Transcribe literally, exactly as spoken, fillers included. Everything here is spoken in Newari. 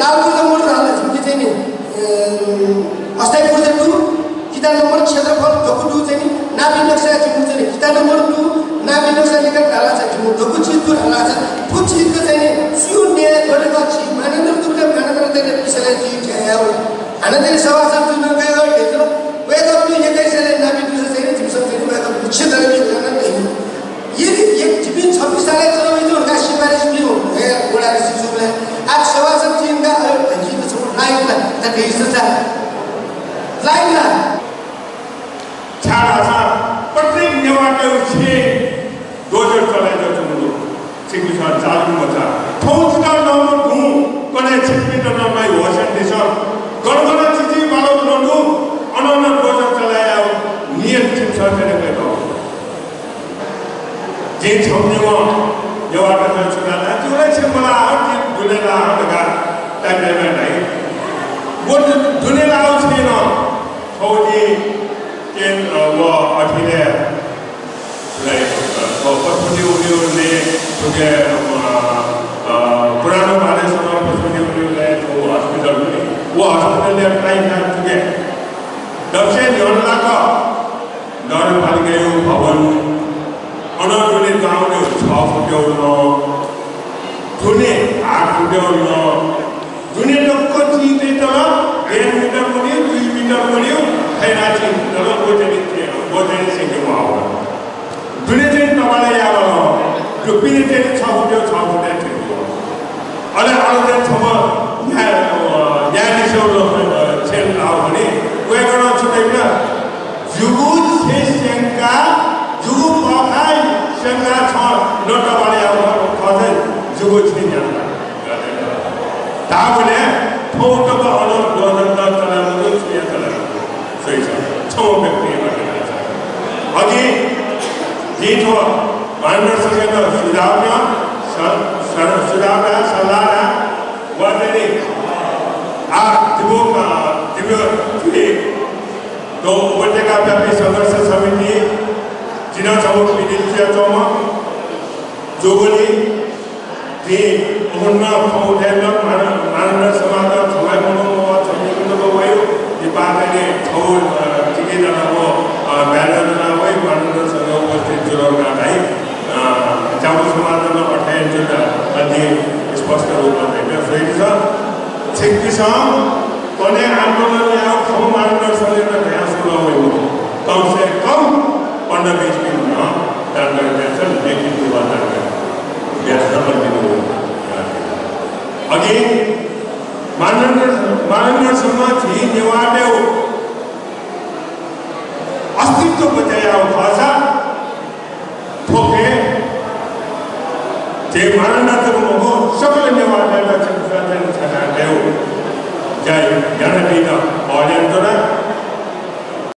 तालुका नम्बर धाल, जिमिके चाहिँ नि, अ, अस्थायी पूर्वज दु, किता नम्बर क्षेत्रफल दक्व दु चाहिँ नि, नापी नक्सा जिमिके चाहिँ नि, किता नम्बर दु, नापी नक्सा लिकं धाला चाहिँ जिमिके दक्व चिज दु धाला चाहिँ, थ्व चिजके चाहिँ नि, सुने गरेर छि मानन्धर दुबले मानन्धर चाहिँ नि, विषयलाई चाहिँ नि, हानं चाहिँ नि सभासद जुन गयो, ढेर वय्‌कःपिं एक्काइस सालय् नापी दुसा चाहिँ नि, जिमिसं चाहिँ नि, वय्‌कःपिं मुख्य दलय् चाहिँ नि, यदि एक जिपिं छब्बिस सालय् चुनाव जुल का सिफारिस मियो, हे वडा ऋषि जुबले। आज सभासद जिन का, अ, धकित छ लाइन ला, त कहिस छ। लाइन ला। छाडा छ, प्रत्येक नेवाःतय् छेँ दोजर चलाइ जच्वंगु दु। छिकपिन्सं चालु मचा। थौं जितः नःम्ह गुँ कन्हय् छिकपिन्त नं माइ होश यानादिसँ। गन गन चिचीपालो जुल दु, अन अन दोजर चलाइ यायेगु नियत छिकपिन्सं चाहिँ नि कयातःगु दु। जिं छम्ह नेवाः, नेवाः दथुइ छुं ला, जिगु ला छेँ मलाः, जि दुने लाः धकाः ताय्‌ताय्‌म्ह धाइ। व दु-, दुने लाःगु छेँ नं थौं जि केन, अ, व अखिलय्, like, अ, थ्व पशुपति उन्मुलय् थुके, अ, अ, पुरानो बालेश्वरं पशुपति उन्मुलय् थ्व hospital दु नि। व hospital-य् प्राइभेट थुके दक्वसिनं न्ह्यःने लात। नगरपालिकाया भवन, अन दुने गाउँया छ फुटया नं, दुने आठ फुटया नं, दुने दक्व चिं तल, डेढ मिटर मन्यु, दुई मिटर मन्यु, फैला चिं तल, व चाहिँ नि, व चाहिँ नि सेंके म्वाः। दुने चाहिँ तबालय् याःबलय् नं, दुपिने चाहिँ नि छ फुटया, छ फुटया थ्यंकल। अले अन चाहिँ छम्ह न्याय-, अ, न्यायाधीशया नं, अ, छेँ लाःगु खनी। वय्‌कलं छु धयादिल? जिगु छेँ स्यंकाः, जिगु पःखाः स्यंकाः छं न तबालय् याःगु खः, थ्व चाहिँ जिगु छेँ न्यात धाःबलय् थौं तक अन दोजर नं चलाय् मजू, छुं हे चलाय् मजू। सही छ, छम्ह व्यक्तिं मात्रै धाःसा। अघि जिं थ्व मानन्धर संघयात सुझाव बिया, स-, स-, सुझाव बिया, सल्लाह बिया, व चाहिँ नि, आ, जिगु, अ, जिगु, जिगु थ्व उपत्यकाव्यापी संघर्ष समिति, जिं नं छगू प्रतिनिधित्व यानाच्वंम्ह जूगुलिं जिं उखुन्हु थौं थें नं मान-, मानन्धर समाजं छम्ह हे मनू मवः, छम्ह हे मनू मवः, लिपा चाहिँ नि छगू, अ, तिकिं नं व, अ, banner नं वइ, मानन्धर संघ उपस्थित जुल धकाः धाइ। अ, च्यागू समाजं नं अथे हे जुल, अ, जिं स्पष्ट रूपमा धयागु स्वयादिसँ। छिकपिन्सं कन्हय् आन्दोलन याःगु खँ मानन्धर संघयात धयाः सुनां वइ मखु। कम से कम पन्ध्र बीस मिनेट नं दान कयाः ब्यासं लिखित रूपमा दान कयाः ब्यासं लिखित रूपमा। अघि मानन्धर, मानन्धर संघं झी नेवाःतय् अस्तित्व बचय् याःगु खःसा थ्व खँय् झी मानन्धर जक मखु, सकल